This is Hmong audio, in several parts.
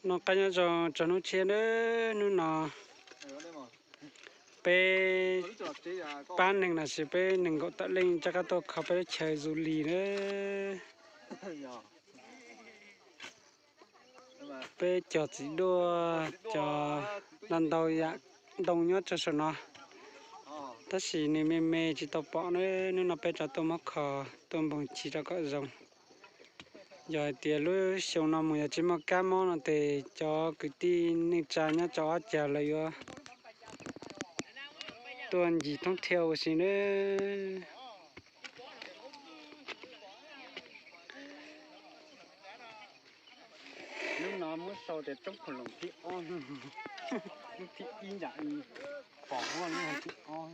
Noj qab nyob zoo txog hnub tshiab nawb. Hnub no peb pab neeg los sis peb nees nkaum tawm leej rov qab tuaj kho peb lub chaw Zu Lis nawb. Peb cog txiv duaj, cog ntau ntau yam ntoo nyob rau saum no, tab sis nws me me tsis tau pom nawb. Hnub no peb rov tuaj muab kho, tuaj npoog chiv rau kom zoo. Yog hais tias lub xyoo no mus yog tsis muaj kab mob no ces cov kwv tij neej tsa nyob rau ob cag lawv yuav tuaj ncig thoob thiaj ua si nawb. Hnub no muab sau tias Tsoob Khuam Loos thib ob, lub thib ib nram pom huab lub thib ob.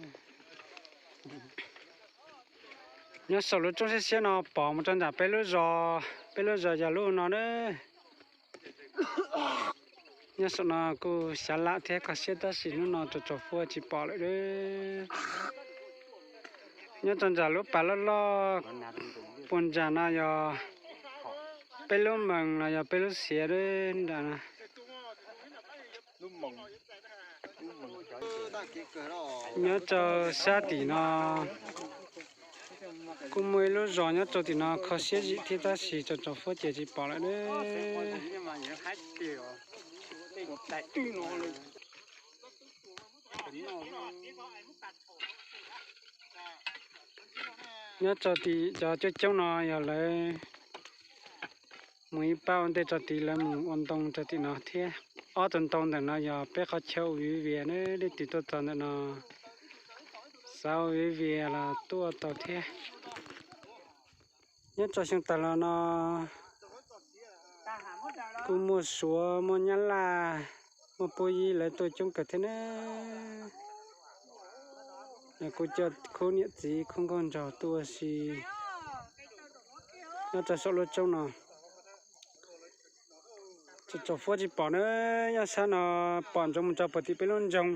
Nyob saum lub roob siab siab no pom mus rau nram peb lub zos, peb lub zos yog lub no na. Nyob saum no kuj xyav lam thiab kho siab tab sis hnub no tsaus tsaus fuab tsis pom lawm. Nyob rau nram lub pas loj loj puag nram no yog peb lub moos los yog peb lub xiav nram no. Nyob rau sab tim no kuj muaj ib lub zos nyob rau tim no kho siab zim thiab tab sis tsaus tsaus fuab ces tsis pom lawm nawb. Nyob rau tim cov coob coob no yog lawv mus ib pab ua ntej rau tid lawv mus ua ntoo rau tim no thiab. Ob tug ntoo ntawm no yog peb qhov chaw ua viv vias na, leej twg tuaj txog ntawm no xav ua viv vias los tuaj tau thiab. Nyob rau xyoo tas los no kuj muaj Suav, muaj Nyab Laj, muaj Pub Yib lawv tuaj coob kawg thiab na. Kuj coj khub niam txiv khub nkauj nraug tuaj ua si nyob rau saum lub roob no. Tsaus tsaus fuab tsis pom na, nyob sab no pom ntsoov mus rau puag tim peb lub nroog.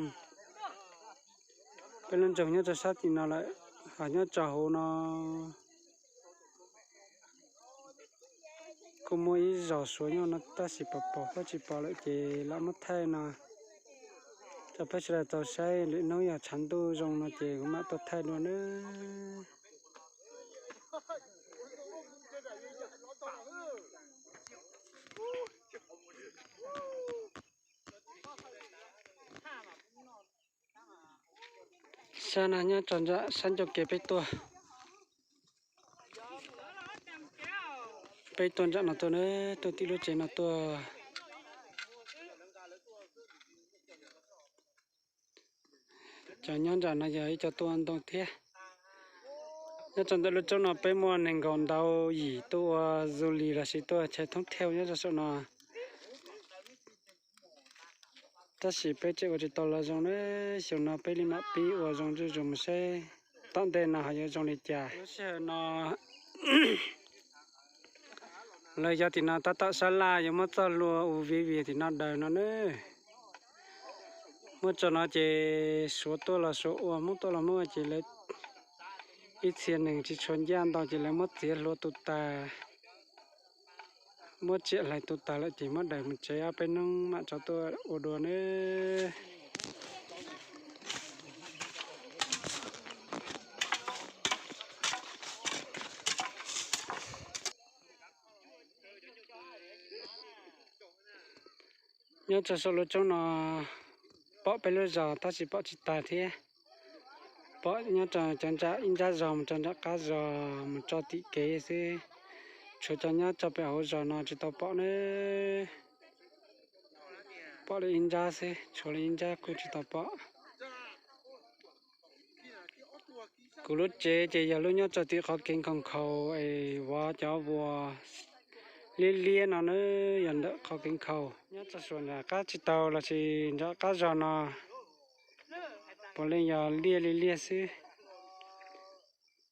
Peb lub nroog nyob rau sab tim no lawm, ho nyob rau hauv no kuj muaj ib zos Suav nyob no tab sis pos pos fuab tsis pom lawm ces lam muab thaij no rau peb sawv daws tau saib. Lwm hnub yog tshav ntuj zoo no ces kuv mam tuaj thaij dua nawb. Sab no nyob rau nram sab ncauj kev peb tuaj. Peb tuaj nram no tuaj na, tuaj tim lub tsev no tuaj. Cov nyob nram no yog ib co tuaj ua ntoo thiab. Nyob rau ntawm lub roob no peb muaj nees nkaum ntau yim tuaj ua du lịch lossis tuaj chaw thoob thiaj nyob rau saum no. Tab sis peb tseem ua tsis tau los zoo na, xyoo no peb li mam pib ua zoo zuj zus mus seb tom ntej no ho yuav zoo li cas. Lub sij hawm no lawv yog tim no tab tom sab laj yuav muab txoj hlua ua viv vias tim no daws no na. Muab tso no ces Suav tuaj los Suav ua, Hmoob tuaj los Hmoob ua ces lawv ib txhia neeg tsis tshua ncaj ntau ces lawv muab txiav hlua tu tas, muab tsiam hlais tu tas lawm ces muab daws mus tsev, ob peb hnub mam tso tuaj ua dua nawb. Nyob rau saum lub roob no pom peb lub zos tab sis pom tsis tas thiab. Pom nyob rau cov nram ib nrab zos mus rau nram qab zos mus tso tim kev xwb, tshuav cov nyob rau pem hauv zos no tsis tau pom nawb. Pom li ib nrab xwb, tshuav li ib nrab kuj tsis tau pom. Kuv lub tsev ces yog lub nyob rau tim qhov kev nkhaus nkhaus es vov cov vuas liab liab no na, yog ntawm qhov kev nkhaus. Nyob rau saum nram qab tsis tau lossis nram qab zos no puav leej yog liaj li liaj xwb,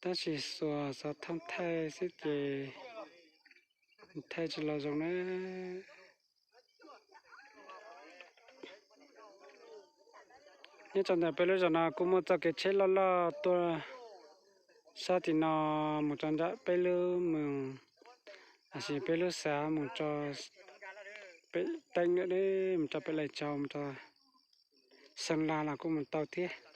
tab sis xuas xov tooj thaij xwb ces thaij tsis los zoo na. Nyob rau ntawm peb lub zos no kuj muaj txoj kev tsheb loj loj tuaj sab tim no mus rau nram peb lub moos, Tab sis peb lub xav mus rau pem Teej lawm ne, mus rau pem Lais Tsau, mus rau Xeeb Las los kuj mus tau thiab.